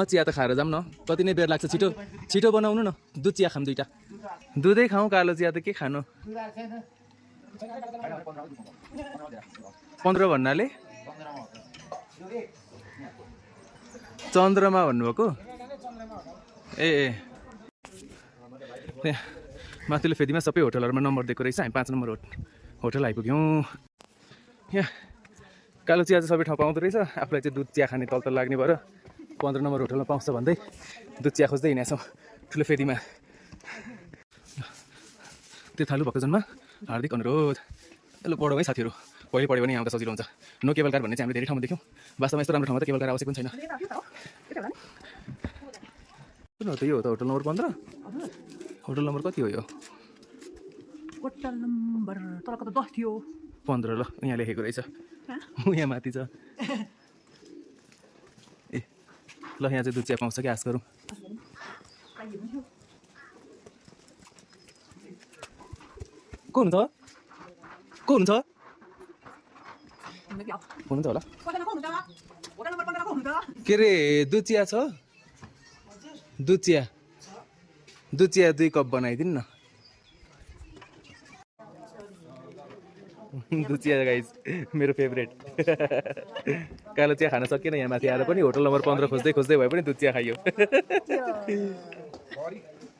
चिया त खाएर जाऊँ न कति नै बेर लाग्छ छिटो छिटो बनाउनु न दुध चिया खाऊँ दुईटा दुधै खाऊँ कालो चिया त के खानु 15 भन्नाले चन्द्रमा भन्नुभएको ए माथिल्लो फेदीमा सबै होटलहरुमा नम्बर दिएको रहेछ हामी 5 नम्बर होटल आइपुग्यौँ यहाँ कालो चिया चाहिँ सबै ठाउँ पाउँदो रहेछ आफूलाई चाहिँ दुध चिया खाने तल लाग्ने भएर 15 नम्बर होटलमा पाउँछ भन्दै दुध चिया खोज्दै हिँडेछौँ ठुलो फेदीमा तीर्थालु भक्तजनमा हार्दिक अनुरोध ल पढौँ है साथीहरू पहिले पढ्यो भने आउँदा सजिलो हुन्छ नो केबल कार भन्ने चाहिँ हामीले धेरै ठाउँमा देख्यौँ वास्तवमा यस्तो राम्रो ठाउँमा त केबल कार आवश्यक पनि छैन त यो हो त होटल नम्बर 15 होटल नम्बर कति हो यो होटल नम्बर तलको त 10 थियो 15 ल यहाँ लेखेको रहेछ यहाँ माथि छ ए ल यहाँ चाहिँ दुध चिया पाउँछ कि आश गरौँ को हुनुहुन्छ हुनुहुन्छ होला के अरे दुध चिया छ दुध चिया 2 कप बनाइदिनु न दुध चिया गाइस मेरो फेभरेट कालो चिया खान सकिएन यहाँ माथि आएर पनि होटल नम्बर 15 खोज्दै भए पनि दुध चिया खाइयो